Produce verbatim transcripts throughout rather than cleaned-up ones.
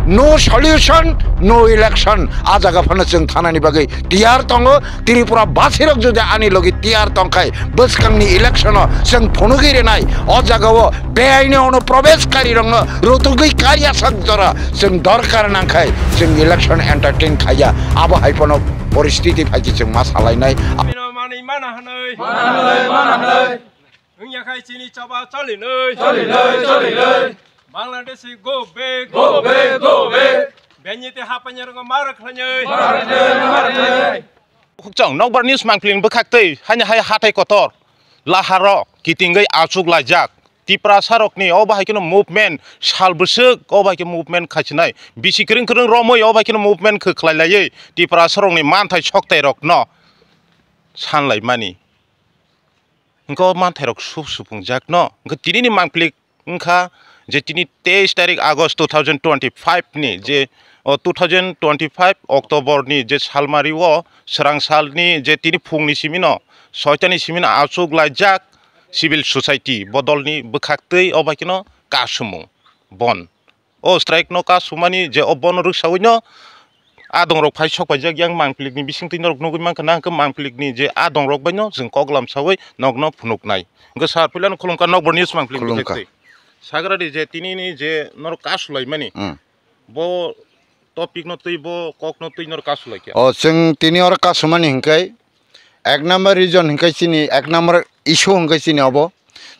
No solution, no election. A jaga phano chwng thanani bagwi tiyar tongo. Tripura basirok jodi ani logi tiyar tongkhai, bwskangni election-o chwng phunugwi rwnai. O jagao beaini onuprobeshkarirokno rutugwi karya sak jora chwng dorkar nangkhai, chwng election entertain khaiya. Abo hai phano poristiti phaikhe chwng ma salainai. Bino manwi mana hwnwi. Mana hwnwi, mana hwnwi. Wngya khai chini choba cholinwi. Cholinwi, cholinwi. Bangladeshi go back. Go back, go back. Benyete hapanyarngo mara khlanywi. Mara khlanywi, mara khlanywi. Khukchang, Nokbar News mangpili bwkhaktwi, haini hai hathai kotor, laharo kitingwi achuk laijak. Tiprasarokni o bahai kheno movement, sal bwswk o bahai khe movement khaisinai. Bisi kwrwng kwrwng romwi o bahai kheno movement khe khlai laiwi Tiprasarokni manthai soktairokno sanlaimani. Hwnkhe o manthairok sub supungjakno. Hwnkhe tinini mangpili wngkha je tini teis tarik August two thousand twenty-five ni je, o, two thousand twenty-five October ni je salmari o swrang salni je tini phungni simino soitani simino achuk laijak civil society bodolni bwkhaktwi o bai kheno kasumung bon. O strike no kasumani je o bono rwksawino adongrok phai sok paijak yang mangpili ni bisingtwi norok nugwi mankha na hwnkhe mangpili ni je adongrok baino chwng kok lamsawi nokno phunuknai. Hwnkhe sir, puilano khulumkha, Nokbar News mangpili ni khulumkha. Bwkhaktwi. Sagradi je tinini je norok kasulaimani, hmm, bo topic no twi, bo kok no twi norok kasulaikha. O, chwng tini oro kasumani hwnkhe ek number reason hwnkhe chini, ek number issue hwnkhe chini obo.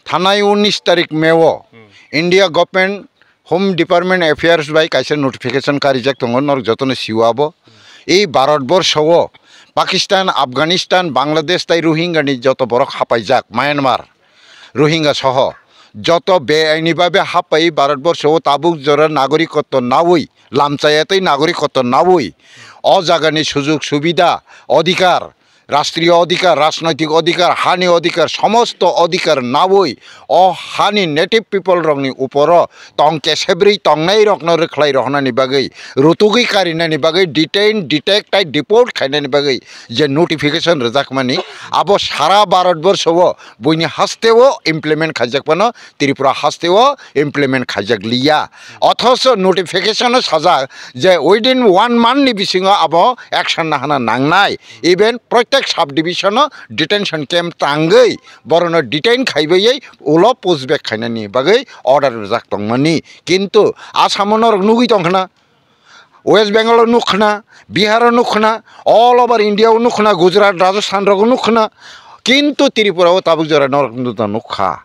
Thanai unis tarik May o, hmm, India Government Home Department Affairs bai kaisa notification karijak tongo, norok jotono sio abo. Hmm. Ei Bharat Borsho o Pakistan, Afghanistan, Bangladesh tai Rohingya ni joto borok hapaijak, Myanmar, Rohingya soho joto beaini babe hapai Bharat Borsho o tabuk jora nagorikotto nawi, lamchaya tei nagorikotto nawi, o jagani sujug subida, odhikar, rashtriyo odhikar, rajnoitik odhikar, hani odhikar, somosto odhikar nawi o hani native people rokni uporo tong kesebrwi tongnai rokno rwkhlai rohornani bagwi, rutugwi karinani bagwi, detain, detect tai deport khainani bagwi je notification rwjakmani, abo sara Bharat Borsho o buini haste o implement khaijak phano Tripura haste o implement khaijak liya. Othocho notification o sajak je within one month ni bisingo abo action nahana nangnai. Even protek sub division o detention camp tangwi borokno detain khaibai ulo push back khainani bagwi order rwjak tongmani. Kintu Assam o norok nugwi tongkhna, West Bengal o nukkhna, Bihar o nukkhna, all over India o nukkhna, Gujarat, Rajasthan rogo nukkhna, kintu Tripura o tabuk jora norok nukha.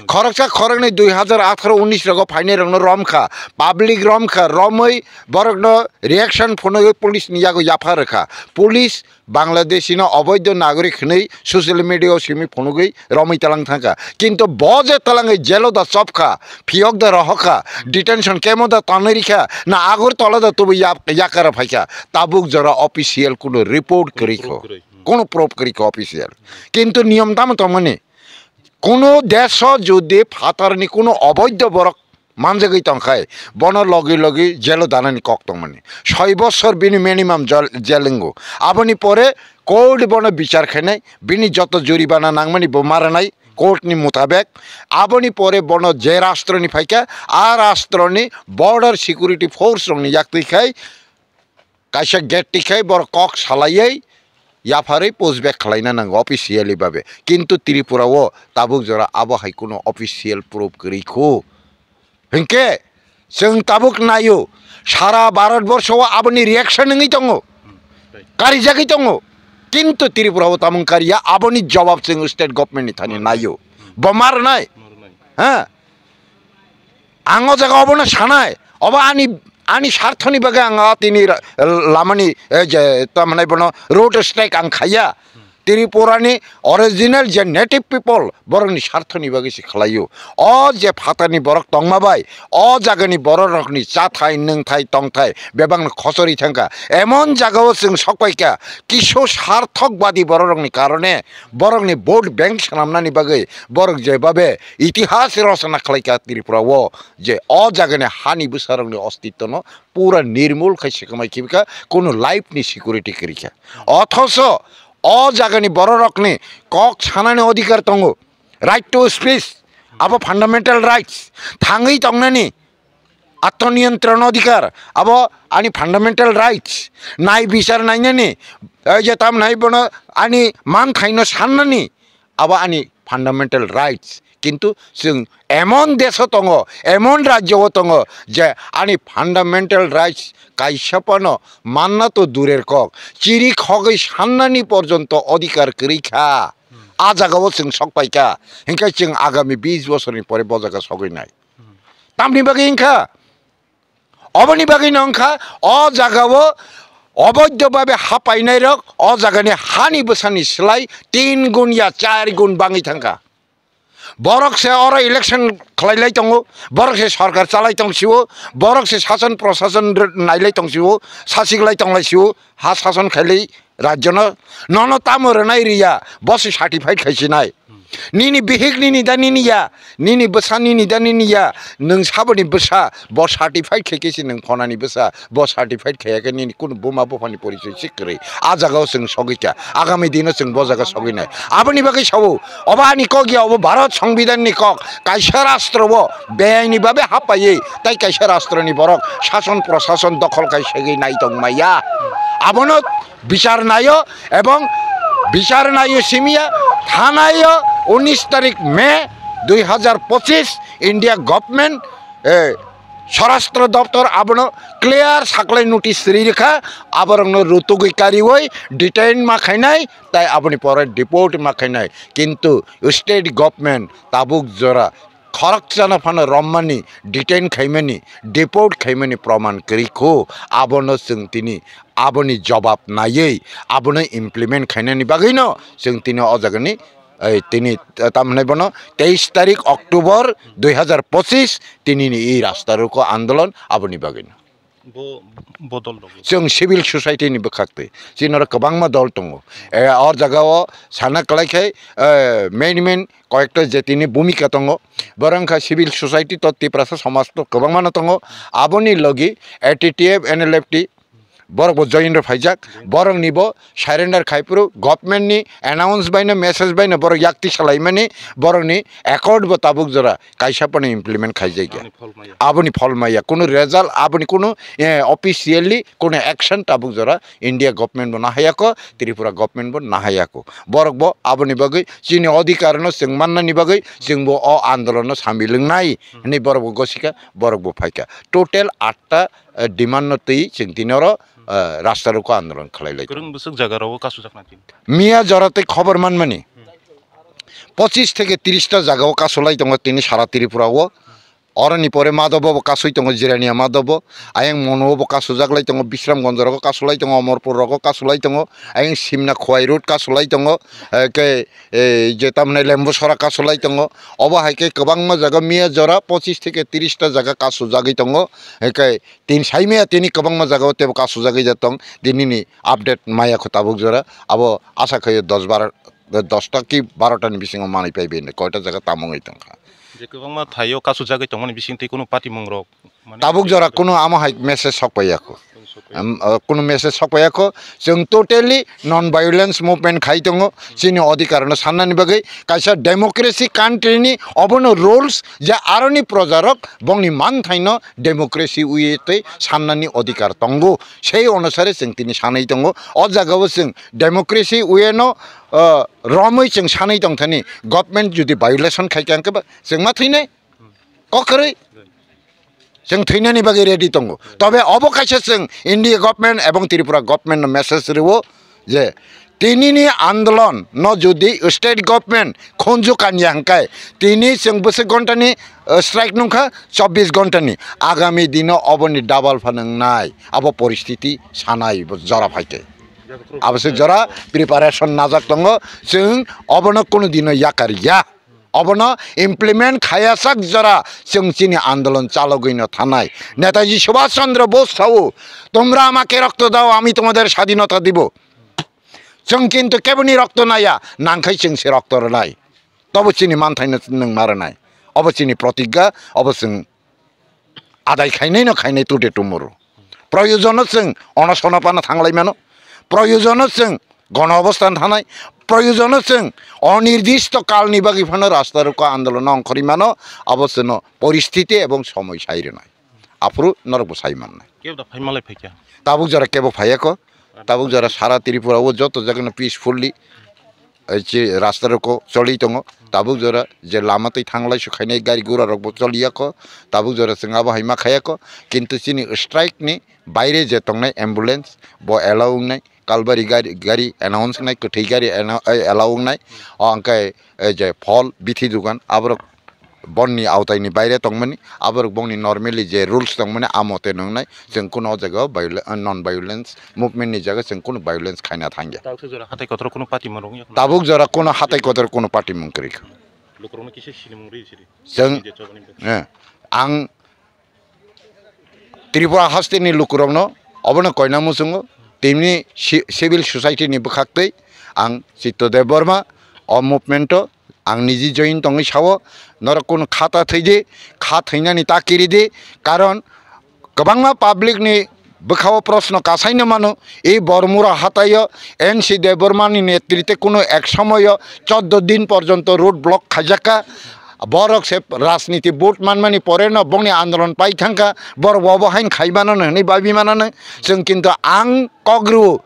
Khoroksa khoroknwi dui hazar atharo unis rogo phainai rokno romkha, public romkha, romwi borokno reaction phunugwi police ni yago yapha rwkha. Police Bangladeshi no oboidho nagorik hwnwi social media o simi phunugwi romwi talang thangkha. Kintu bo je talangwi jelo da chopkha, phiyok da rohokha, detention camp o da tanwi rikha, na Agartala da tubui ya-, yakara phaikha, tabuk jora official kuno report kwrwi kho. Report kwrwi. Kuno proof kwrwi kho official. Kintu niyom tamo tongmani, kuno desh o jodi phatarni kuno oboidho borok manjagwi tongkhai, bono logi logi jelo danani kok tongmani. Soi bosor bini minimum jel, jel wngo. Aboni pore court bono bichar khainai, bini joto joribana nangmani bo maranai court ni mutabek. Aboni pore bono je rastro ni phaikha, a rastro ni border security force rokni yaktwi khai kaisa gate tikhai borok kok salaiwi yapharwi push back khwlaina nango officially babe. Kintu Tripura o tabuk jora abo hai kuno official proof kwrwi kho. Hinkhe chwng tabuk naio, sara Bharat Borsho o aboni reaction wngwi tongo, karijagwi tongo. Kintu Tripura o tamung kariya, aboni jawab chwng state government ni thani naio. Bo ma rwnai? Ha? Ang o jaga obono sanai, obo ani, ani sarthoni bagwi ang o tini ra-, lamani, eh, je, tamhinai bono road strike ang khaiya. Tripurani original je native people, borokni sarthoni bagwi se khlaio. O je phatarni borok tongma bai, o jagani bororokni chathai, nwngthai, tongthai bebakno khochorwi thangkha. Emon jagao chwng sokpaikha, kisu sarthokbadi bororokni karone borokni vote bank swnamnani bagwi borok jebabe itihas rochona khlaikha Tripura o, je o jagani hani bwsarokni ostitwno pura nirmul khai se kwmai khibikha, kunu life ni security kwrwikha. Othoso o jagani bororokni kok sanani odhikar tongo, right to speech, abo fundamental rights, thangwi tongnani, Atmaniyontron odhikar, abo ani fundamental rights, nai bichar nainani, ei je tam nai bono ani manthaino sannani, abo ani fundamental rights. Kintu chwng emon deso tongo, emon rajyo o tongo, je ani fundamental rights kaisa phano manna to durer kok, chiri khogwi sannani porjonto odhikar kwrwi kha. A jagao chwng sok pai kha, hinkhe chwng agami bis bosorni pore bo jaga sogwi nai. Tamni bagwi wngkha, oboni bagwino wngkha, o jagao oboidho babe ha painairok o jagani hani bwsani slai tin gun ya char gun bangwi thangkha. Borok se oro election khlai lai tongo, borok se sorkar chalai tong sio, borok se sason prosason r-, nai lai tong sio, sasik lai tong lai sio, ha sason khailai rajyono, nono tamo rwnai riya, bo se certified khaisinai. Nini bihik nini da nini ya, nini bwsa nini da nini ya, nwng saboni bwsa, bo certified khaikhe se nwng phonani bwsa, bo certified khaiya khe nini kunu buma buphani porichoi se kwrwi. A jagao chwng sogwi kha, agami dino chwng bo jaga sogwi nai. Aboni bagwi sao, obo ani kok ya, obo Bharat Songbidanni kok, kaisa rastro o beaini babe hapaiwi, tai kaisa rastroni borok sason prosason dokhol khai segwi nai tong maya. Abono bichar naio ebong bichar naio simiya thanaio unis tarik May dui hazar pochis India government, eh, Swarashtra Doptor abono clear saklai notice ri rikha, aborokno rutugwi kariwi detain ma khainai, tai aboni pore deport ma khainai, kintu state government tabuk jora khorokchano phano romani, detain khaimani, deport khaimani proman kwrwi kho, abono chwng tini aboni jobab naiwi abono implement khainani bagwino chwng tini o jagani, ei, tini, eh, tamhinai bono teis tarik October dui hazar pochis tinini i rasta roko andolon aboni bagwino. Bo, bo dol rok. Chwng civil society ni bwkhak twi. Chini oro kwbangma dol tongo. Eh, or jaga o sana kwlai khai, eh, main main koyekta je tini bhumika tongo. Borok wngkha civil society to Tiprasa somaj to kwbangma no tongo. Aboni logi A T T F, N L F T, borok bo join rw phaijak. Borok ni bo surrender khai phuru government ni announce bai no, message bai no borok yak tisa lai mani, borok ni accord bo tabuk jora kaisa phano implement khaijak ya. Aboni phol maya. Aboni phol maya. Kunu result, aboni kunu, eh, officially kunu action tabuk jora India government bo nahayako, Tripura government bo nahayako. Borok bo aboni bagwi chini odhikar no chwng mannani bagwi chwng bo o andolon no sambil wngnai hinwi borok bo gosika, borok bo phaika. Total atta, eh, demand no twi chwng tini oro, eh, rasta roko andolon khlai lai. Kwrwng bwswk jaga rok o kasujak na tini? Miya jora tei khobor manmani, pochis theke tiris ta jaga o kasulai tongo tini sara Tripura o. Oroni pore Madhobo bo kasui tongo, Jirania Madhobo, ayang Mono bo kasujak lai tongo, Bisramganj rogo kasulai tongo, Omorpur rogo kasulai tongo, ayang Simna Khowai road kasulai tongo, eh, ke, eh, je tamne Lembusora kasulai tongo. Obo hai khe kwbangma jaga miya jora pochis theke tiris ta jaga kasujagwi tongo, eh, ke tin saimaya tini kwbangma jaga o tebo kasujagwi ja tong, dinini update maya kho tabuk jora, abo asa khayo dos baro, dos ta ki baro ta ni bisingo manwi phaibai hinwi koita jaga tamungwi tongkha. Je kwbangma thaio kasujagwi tongmani bisingtwi kunu patimung rok, mane, tabuk jora kunu amo hai message sok paiya kho. Kunu sok paiya. Am, uh, kunu message sok paiya kho. Chwng totally non violence movement khai tongo. Chini odhikar no sannani bagwi kaisa democracy country ni obono rules je aroni projarok bongni manthaino democracy wi tei sannani odhikar tongo. Sei onusare chwng tini sanwi tongo. O jagao chwng democracy wi no, uh, romwi chwng sanwi tongthani, government jodi violation khai kha hwnkhe ba chwng ma thwinai. Kokrwi. Chwng thwinani bagwi ready tongo. Tobe obo kaisa chwng India government ebong Tripura government no message rwo je tinini andolon no jodi state government khunju kanya hwnkhe tini chwng bwswk ghonta ni, uh, strike nungkha chobbish ghonta ni, agami dino oboni double phano wngnai abo poristiti sanai bo jora phaikhe. Abo se jora preparation najak tongo, chwng obono kunu dino yakar ya. Obono implement khayajak jora chwng chini andolon chalogwi no thanai. Netaji Subhash Chandra Bose sao, "তোমরা আমাকে রক্ত দাও, আমি তোমাদের স্বাধীনতা দিব।" Chwng kintu keboni rokto naya, nangkhai chwng se rokto rwnai. Tobo chini manthaino nwng ma rwnai. Obo chini protigga, obo chwng adai khainai no khainai today tomorrow. Proyojono chwng onosono phano thanglai mano. Proyojono chwng gono obosthan thanai. Proyojono chwng onirdisto kalni bagwi phano rasta roko andolono ongkhorwi mano. Abo chwngno poristiti ebong somoi sai rwnai. aphuru norok bo sai mannai. Kebo da phai malai phaikha? Tabuk jora kebo phaiya ko. Tabuk jora sara Tripura o joto jaga no peacefully, eh, chi rasta rok o choli tongo. Tabuk jora je lama twi thanglai su khainai gari gura rok bo choliya ko. Tabuk jora chwng abo hai ma khaiya ko. Kintu chini strike ni baire je tongnai ambulance bo allow wngnai. Kalbari gari, gari announce wngnai, kwthwi gari anno-, eh, allow wngnai. O hwnkhe, eh, je phol, bithi dugan, aborok bonni awtaini baire tongmani, aborok bongni normally je rules tongmani, a mote nwngnai, chwng kuno o jaga o viol-, eh, non violence movement ni jaga chwng kuno violence khaina thangya. Tabuk jora hatai kotor kuno party mung rwngya? Tabuk jora kuno hatai kotor kuno party mung kwrwi kha. Lukurokno kisa sinimung rwi sidi. Chwng, je chobani. Eh, ang Tripura hasteni lukurokno obono koina muchungo, tini ci-, civil society ni bwkhaktwi ang Chitto Debbarma o movement o ang niji join tongwi sao, norok kunu kha ta thwidi, kha thwinani ta kiridi, karon kwbangma public ni bwkhao proshno kasaino mano, ei Bormura hataio N C Debbarma ni netrite kunu ek somoio choddo din porjonto road block khaijakka, borok se rajniti vote manmani pore no bongni andolon pai thangkha, borok bo obo hain khai mano hwnwi babi mano, chwng kintu ang kok rwo,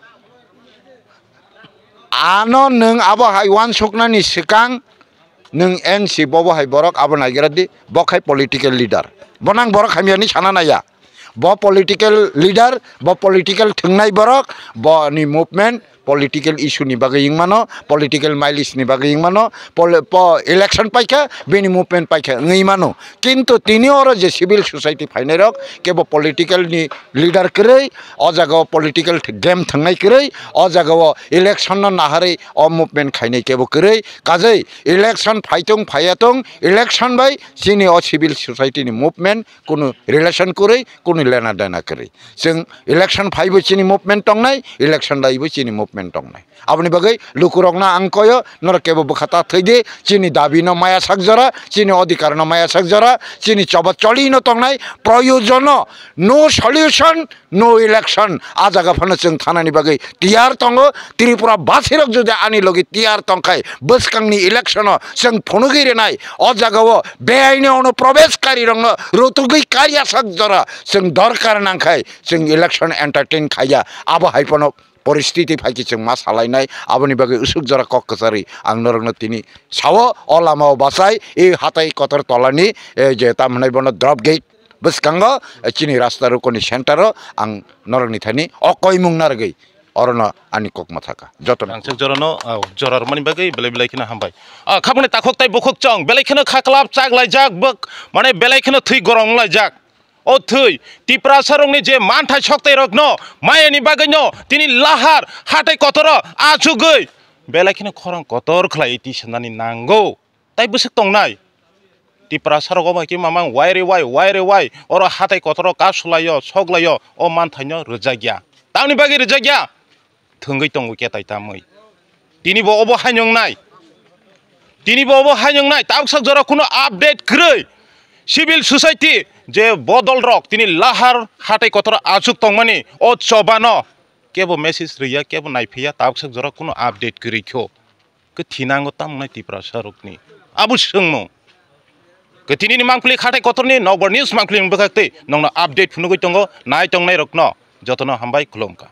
ano nwng abo hai uansuknani swkang nwng N C bobo hai borok abo naigra di, bo khai political leader, bo nang borok hamya hinwi sana naiya. Bo political leader, bo political thwngnai borok, boni movement political issue ni bagwi wng mano, political mileage ni bagwi wng mano, poli-, po-, election paikha, bini movement paikha wngwi mano. Kintu tini oro je civil society phainai rok kebo political ni leader kwrwi, o jaga o political th-, game thwngnai kwrwi, o jaga o election no naharwi o movement khainai kebo kwrwi. Kajai election phaitung phaiyatung, election bai chini o civil society ni movement kunu relation kwrwi, kunu lena dena kwrwi. Chwng election phaibo chini movement tongnai, election laibo chini movement tongnai. Aboni bagwi lukurokno ang koyo, norok kebo bwkha ta thwidi, chini dabi no maya sak jora, chini odhikar no maya sak jora, chini choba choli no tongnai, proyojono, no solution, no election, a jaga phano chwng thanani bagwi tiyar tongo. Tripura basirok jodi ani logi tiyar tongkhai, bwskangni election o chwng phunugwi rinai, o jaga o beaini ono probeshkari rokno rutugwi karya sak jora chwng dorkar nangkhai chwng election entertain khaiya, abo hai phano poristiti phaikhe chwng ma salainai, aboni bagwi usuk jora kok kwcharwi ang norokno tini sao, o lama o bachai, e hatai kotor tolani, e je tam hwnai bono drop gate bwskango, e chini rasta rukoni center o ang norokni thani o koimung narwgwi orono ani kok ma thaka jotono. Ang sek jorano, ah, jora rwmani bagwi belai belai kheno hambai. Ah, khabangni takhuk tai bukhuk chong belai kheno khaklap chak laijak bwk, mane belai kheno thwi gorong laijak. O thwi, Tiprasarokni je manthai soktairokno mayani bagwino tini lahar hatai kotoro achugwi belai kheno khorang kotor khlai twi sanani nango. Tai bwswk tongnai? Tiprasarok omo hai khe mamang wai re wai, wai re wai, oro hatai kotoro kasulaio, soklaio, o manthaino rwjakya. Tamni bagwi rwjakya? Thwngwi tongo khe tai tamwi. Tini bo obo haino wngnai. Tini bo obo haino wngnai. Tabuksak jora kuno update kwrwi. Civil society je bodol rok tini lahar hatai kotor achuk tongmani o chobano kebo message rwya, kebo naiphiya, tabuksak jora kuno update kwrwi kho. Khe thinango tamnai Tiprasarokni. Abo swngmung. Khe tinini mangpili hatai kotorni nokbar news mangpili bwkhak tei nokno update phunugwi tongo, nai tongnairokno jotono hambai khulumkha.